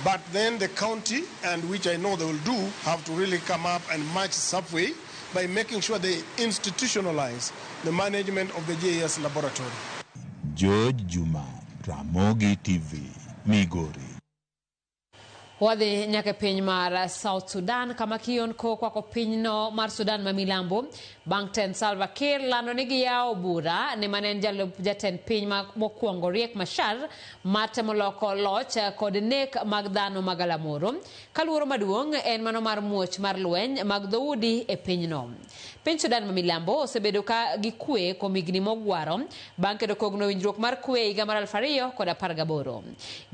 But then the county, and which I know they will do, have to really come up and match Subway by making sure they institutionalize the management of the GIS laboratory. George Juma, Ramogi TV, Migori. Wadhi nyaka piny mar South Sudan kama kionko kwako pinyno mar Sudan ma milambo bang' tend Salva Kiir lando ni giyawo bura ne mane en jalup jatend piny mokwongo Riek Machar mar temo loko loch kod nek mag dhano mag galamoro kaluoro maduong' en mano mar muoch mar lweny mag dhoudi e pinyno. Piny Sudan ma milambo osebedo ka gikwe kuom higni mogwaro bang' kedo kogno winjruok mar kwe higa mar 2018.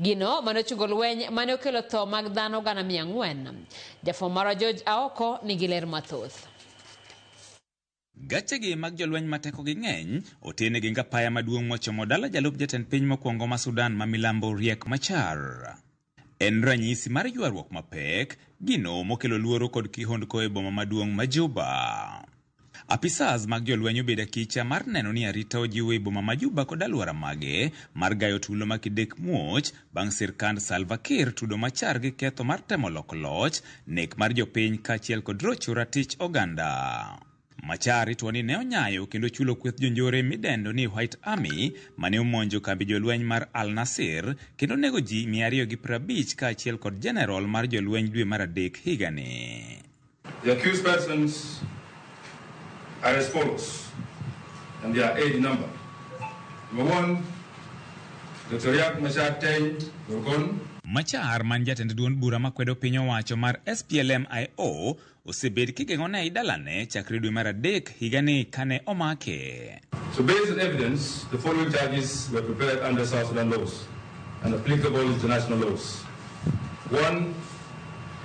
Gino mane ochungo lweny mane okelo tho mag dhano 400,000. Jafwambo marwa George Aoko nigi ler mathoth. Gachegi mag jolweny ma tekogi ng'eny otene gi apaya maduong' mochomo dala jalup jatend piny mokwongo ma Sudan ma milambo Riek Machar. En ranyisi mar ywaruok mapek, gino mokelo luoro kod kihondko e boma maduong' ma Juba. Apisas mag jolweny obedo akicha mar neno ni arita ojiw e boma ma Juba kod alwora mage mar gayo tulo ma kidek muoch bang' sirkand Salva Kiir tudo Machar gi ketho mar temo loko loch, nek mar jopiny kaachiel kod rocho ratich oganda. Machar itwo ni ne onyayo kendo chulo kweth jonjore midendo ni White Army mane omonjo kambi jolweny mar Al Nasir kendo nego ji 250 kaachiel kod jenerol mar jolweny dwe mar adek higani. The accused persons are as follows, and they are 8 in number. Number 1, Dr. Riek Machar Teny Nurgon. Machar man jatend duond bura makwedo piny owacho mar SPLM-IO osebed kigeng'one ei dalane chakre dwe mar adek higani kane omake. So based on evidence, the following charges were prepared under South Sudan laws and applicable international laws. 1,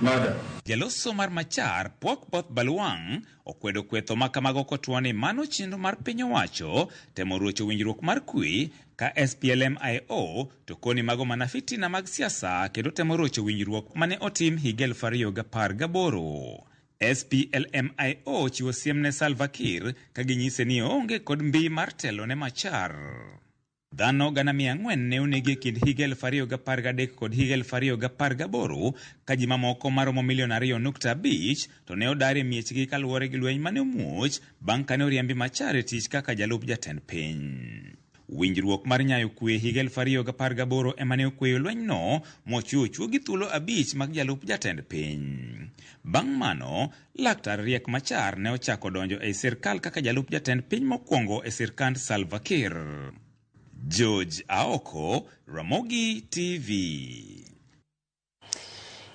murder. Jaloso mar Machar, Puok Both Baluang, okwedo kwetho ma kamago kotwo ni mano chenro mar piny owacho temo rocho winjruok mar kwe ka SPLM-IO to koni mago mana fitina mag siasa kendo temo rocho winjruok mane otim higa 2018. SPLM-IO chiwo siem ne Salva Kiir ka ginyise ni oonge kod mbi mar telo ne Machar. Dhano 400,000 ne onegi e kind higa 2013 kod higa 2018 ka ji mamoko maromo milion 2.5 to ne odar e miechgi kaluwore gi lweny mane omuoch bang' kane oriembi Machar e tich kaka jalup jatend piny. Winjruok mar nyayo kwe higa 2018 ema ne okweyo lwenyno mochiwo chuo gi thuolo 5 mag jalup jatend piny. Bang' mano, Laktar Riek Machar ne ochako donjo ei sirkal kaka jalup jatend piny mokwongo e sirkand Salva Kiir. George Aoko, Ramogi TV.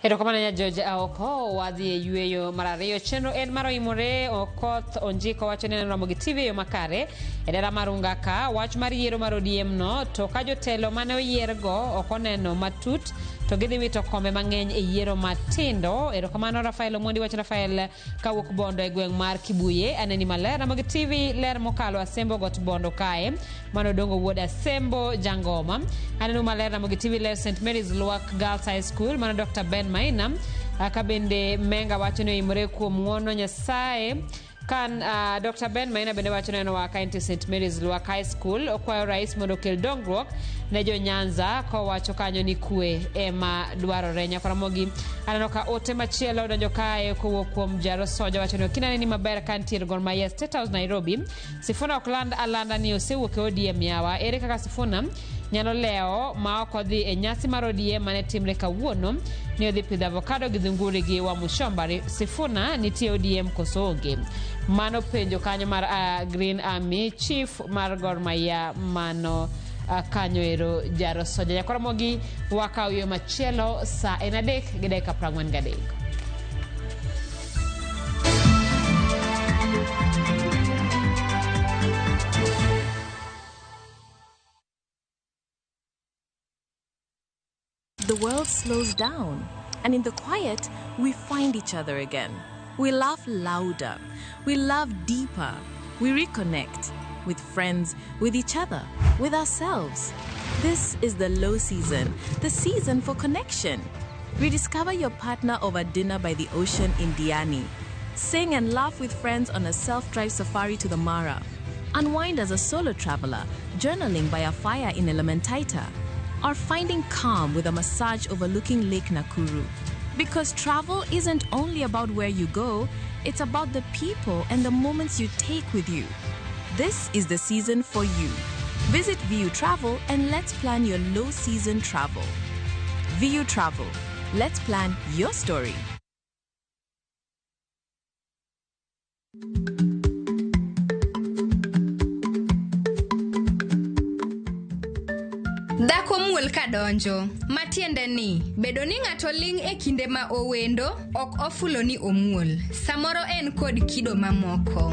Erokamano nya George Aoko, wadhi e yueyo mar ariyo. Chenro en mar oimore Okoth Onjiko wacho ni neno Ramogi TV e yo makare e dala mar Unga ka wach mar yiero mar ODM no to ka jotelo mane oyiergo ok oneno matut to gidhi wito kombe mang'eny e yiero matindo. Erokamano Rafael Omondi wacho Rafael kawuok Bondo e gweng' mar Kibuye. Aneni maler Ramogi TV ler mokalo Asembo got Bondo kae. Mano Odongo wuod Asembo Jangoma. Aneno maler Ramogi TV ler St Mary's Lwak Girls High School. Mano Dr. Ben Maina. Ka bende Menga wacho ni oimore kuom ng'uono Nyasaye. Kan Dr. Ben Maina bende wacho ni en oa ka entie St Mary's Lwak High School. Okwayo rais mondo okel dongruok ne jo Nyanza kowacho kanyo ni kwe ema dwarore. Nyakwaramogi aneno ka ote machielo odonjo kae kowuok kuom Jaro Soja wacho ni okinane ni maber ka ntiere Gor Mahia State House Nairobi. Sifuna ok land alanda ni osewuok e ODM yawa. Ere kaka Sifuna nyalo lewo ma ok odhi e nyasi mar ODM mane timre kawuono ni odhi pidho avocado gi dhunguri gi Wamuchomba. Sifuna nitie ODM koso onge? Mano penjo kanyo mar Green Army Chief mar Gor Mahia mano kanyo ero Jaro Soja. Nyakwaramogi wakaw yo machielo sa en 3 gi dakika 43. The world slows down, and in the quiet, we find each other again. We laugh louder, we love deeper, we reconnect with friends, with each other, with ourselves. This is the low season, the season for connection. Rediscover your partner over dinner by the ocean in Diani. Sing and laugh with friends on a self-drive safari to the Mara. Unwind as a solo traveler, journaling by a fire in Elementaita. Or finding calm with a massage overlooking Lake Nakuru. Because travel isn't only about where you go, it's about the people and the moments you take with you. This is the season for you. Visit VU Travel and let's plan your low season travel. VU Travel. Let's plan your story. Dhako muol ka donjo, matiende ni bedo ni ng'ato ling' e kinde ma owendo ok ofulo ni omuol. Samoro en kod kido mamoko.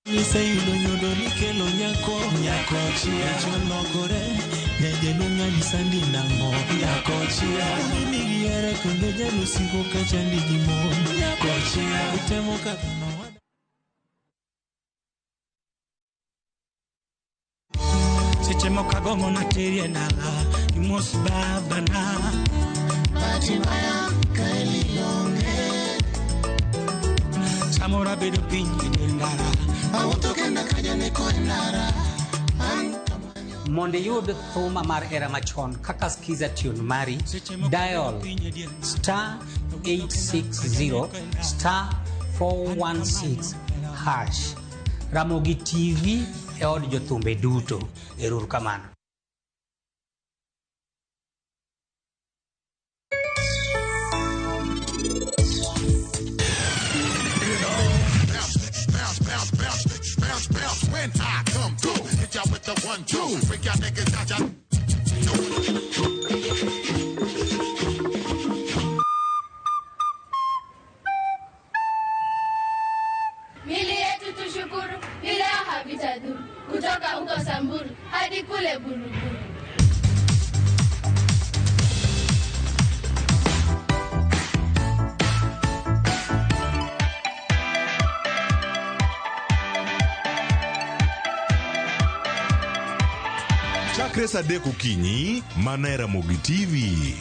Iseyudo nyodo nikelo nyako nyako chia cholokore nyajaluong' anyisa ni nang'o nyako chia nigi hera kendo jalusigo kachandi gi mon nyako chia utemo kadhono. Seche moko agombo nateri e dala imos babana. Bahati mbaya kaeli onge. Samoro abedo piny e dier ndara. Awuotho kenda ka janeko e ndara. Mondo iyud thuma mar era machon kaka Skiza tune mari, dial star 860 star 416 hash. Ramogi TV e od jothumbe duto. Ero kamano. Bounce, bounce, bounce, bounce, bounce, bounce. When I come through, hit y'all with the 1, 2. Freak y'all niggas out, y'all. Mili yetu tushukuru, bila havitadhuru. Kutoka huko Samburu hadi kule Buruburu. Chakre sa 3 okinyi, mana e Ramogi TV.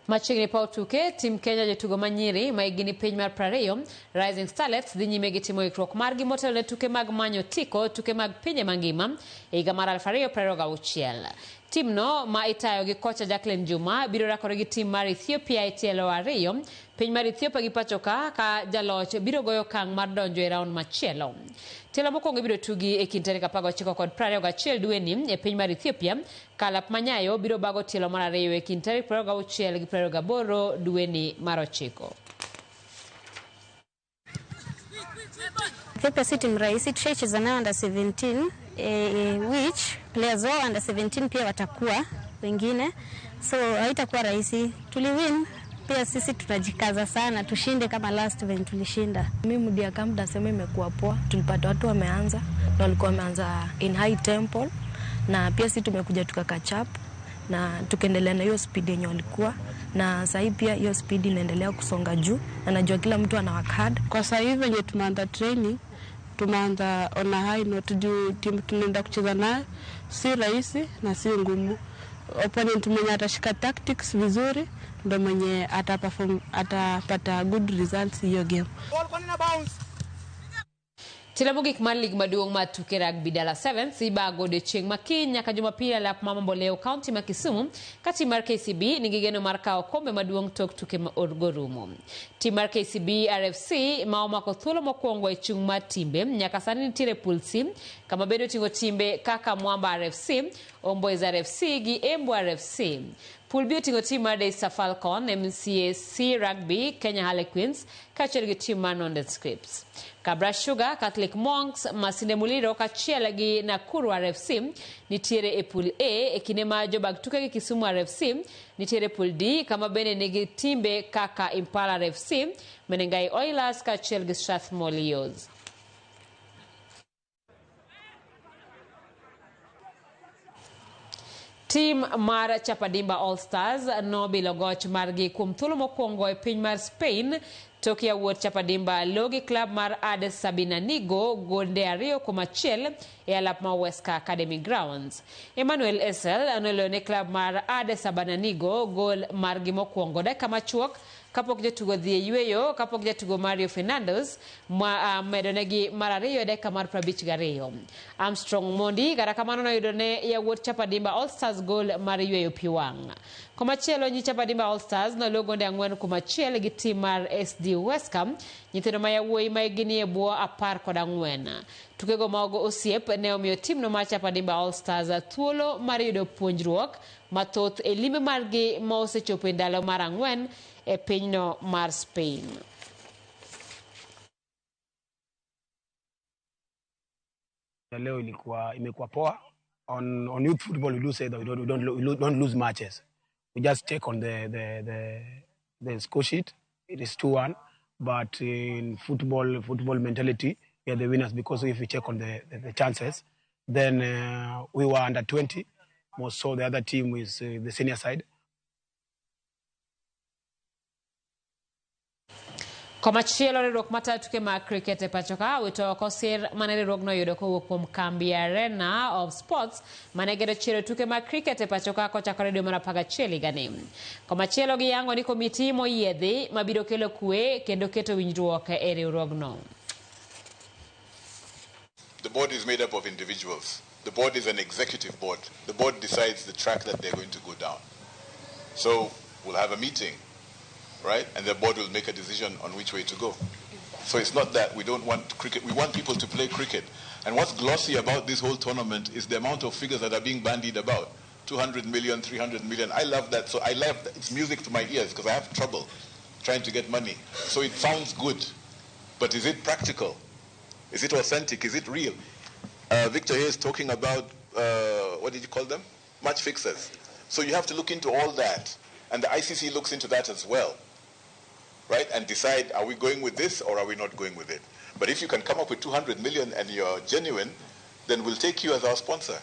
Machiegni paw tuke, tim Kenya jotugo manyiri ma higni piny mar 20, Rising Starlets dhi nyime gi timo ikruok margi motelo ne tuke mag manyo tiko tuke mag pinje mangima e higa mar 2026. Timno ma itayo gi kocha Jacqueline Juma biro rakore gi tim mar Ethiopia e tielo 2. Piny mar Ethiopia gi pacho ka jaloch biro goyo okang' mar donjo e round machielo. Tielo mokwongo ibiro tugi e kind tarik 19 kod 21 dweni e piny mar Ethiopia. Kalap Manyayo biro bago tielo mar ariyo e kind tarik 26 gi 28 dweni mar 9. Ethiopia si timu rahisi, tushaicheza nayo under 17 which players wao under 17 pia watakuwa wengine, so haitakuwa rahisi. Tuliwin pia sisi tunajikaza sana tushinde kama last when tulishinda. Mimi mood ya camp nasema imekuwa poa, tulipata watu wameanza na walikuwa wameanza in high tempo, na pia sisi tumekuja tuka catch up na tukaendelea na hiyo speed yenye walikuwa na sasa pia hiyo speed inaendelea kusonga juu, na najua kila mtu ana work hard. Kwa sasa hivi venye tumeanza training, tumeanza on a high note juu timu tunaenda kucheza nayo si rahisi na si ngumu. Opponent mwenye atashika tactics vizuri ndo mwenye ataperform, atapata good results hiyo game. Tielo mogik mar lig maduong' mar tuke rugby Dala Sevens ibago odiochieng' ma kiny nyaka Jumapil e lap ma Mamboleo kaunti ma Kisumu ka tim mar KCB nigi geno mar kawo kombe maduong' tok tuke go rumo. Tim mar KCB RFC ma omako thuolo mokwongo e chung' mar timbe nyaka sani nitiere pool C kama bende oting'o timbe kaka Mwamba RFC, Homeboyz RFC gi Embu RFC. Pool B oting'o tim mar Daystar Falcon, MCAC Rugby, Kenya Harlequins kaachiel gi tim mar Nondescripts. Kabras Sugar, Catholic Monks, Masinde Muliro kaachiel gi Nakuru RFC nitiere e pool A e kinde ma jobag tuke gi Kisumu RFC nitiere e pool D kama bende nigi timbe kaka Impala RFC, Menengai Oilers kaachiel gi Strathmore Leos. Tim mar Chapadimba All Stars nobilo goch margi kuom thuolo mokwongo e piny mar Spain tok yawuot Chapadimba logi klab mar AD Sabinanigo gonde 2-1 e alap ma Huesca Academy Grounds. Emmanuel Essel noloyo ne klab mar AD Sabinanigo gol margi mokwongo dakika machuok kapok jatugo dhi e yweyo kapok jatugo Mario Fernandes medo negi mar ariyo e dakika mar 52. Armstrong Mondi kata kamano noyudo ne yawuot Chapadimba All Stars gol mar yweyo pi wang'. Komachielo nyi Chapadimba All Stars noloyo gonde 4-1 gi tim mar SD Huesca, nyithindo ma yawuoyi ma hikgi ni e bwo 14. Tukego mag osiep ne omiyo timno mar Chapadimba All Stars thuolo mar yudo puonjruok mathoth e limbe margi ma osechopo e ndalo mar 4 e pinyno mar Spain. Leo imekuwa poa. On youth football we do say that we don't lose matches. We just take on the score sheet. It is 2-1, but in football mentality, we are the winners because if we check on the chances, then we were under 20. More so the other team is the senior side. Komachielo riwruok matayo tuke mag cricket e pacho ka wito oko sir mane riwruogno oyudo kowuok kuom kambi Arena of Sports mane gedo chiero tuke mag cricket e pacho ka kochakore dwe mar 11 higani. Komachielo giyango ni komiti moyiedhi mabiro kelo kwe kendo keto winjruok e riwruogno. The board is made up of individuals. The board is an executive board. The board decides the track that they're going to go down. So we'll have a meeting, right? And the board will make a decision on which way to go. So it's not that we don't want cricket. We want people to play cricket. And what's glossy about this whole tournament is the amount of figures that are being bandied about. 200 million, 300 million. I love that. So I love that. It's music to my ears because I have trouble trying to get money. So it sounds good. But is it practical? Is it authentic? Is it real? Victor here is talking about, what did you call them? Match fixers. So you have to look into all that. And the ICC looks into that as well, right? And decide, are we going with this or are we not going with it? But if you can come up with 200 million and you're genuine, then we'll take you as our sponsor.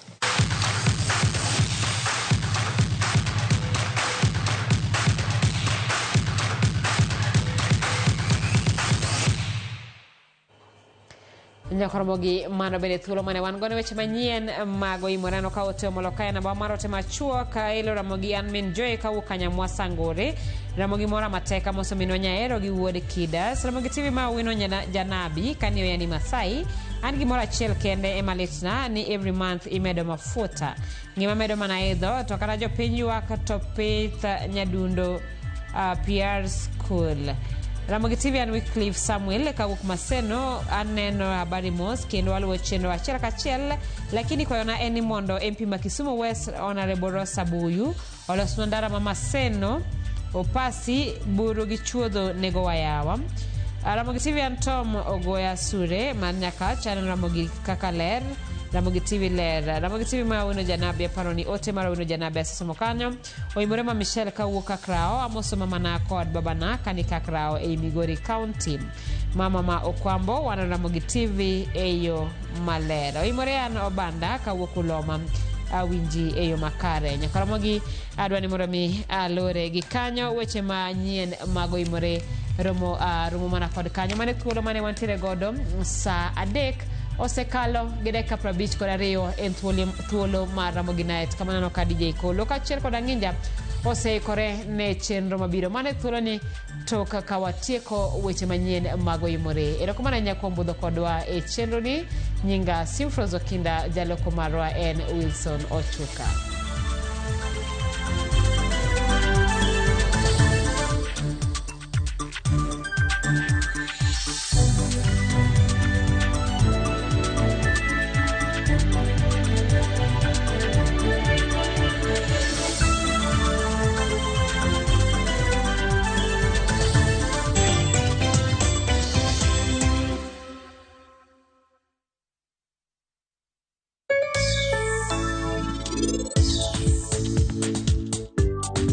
Nyakoromogi mano bende thuolo mane wan godo weche manyien mag oimorano ka ote omolo kae namba mar ote machuok elo Ramogi an min Joy kawuok Kanyamwa Sangore Ramogi mora mateka moso minwa Nyaero gi wuod Kidas Ramogi TV ma owino Janabi kaniyo yani Masai an gimoro achiel kende ema litna ni every month imedo mafuta ngima medo mana idho to kata jopiny ywak to pith nyadundo PR school. Ramogi TV an Wycliffe Samuel kawuok Maseno aneno habari mos kendo aluwo chenro achiel kachiel lakini kwayona en ni mondo MP ma Kisumu West Honorable Rosa Buyu olosnwa ndara ma Maseno Opasi buru gi chuodho nego wayawa. Ramogi TV an Tom Ogoya Sure mar Nyakach aneno Ramogi kaka ler Ramogi TV ler Ramogi TV ma Awino Janabi aparo ni ote mar Awino Janabi asesomo kanyo oimore ma Michelle kawuok Kakrao amoso mamana kod babana kani Kakrao ei Migori County mama ma Okwambo waneno Ramogi TV e yo maler oimore an Obanda kawuok Uloma awinji e yo makare nyaka Ramogi adwa ni mondo mi alore gi kanyo weche manyien mag oimore romo romo mana kod kanyo mane thuolo mane wantiere godo saa 3 osekalo gi dakika 52 en thuolo mar Ramogi Night kama neno ka DJ Kolo kaachiel kod Ang'inja oseikore ne chenro mabiro mane thuolo ni tok ka watieko weche manyien mag oimore erokamano ahinya kuom budho kodwa e chenro ni nyinga Simfros Okinda jaloko marwa en Wilson Ochuka.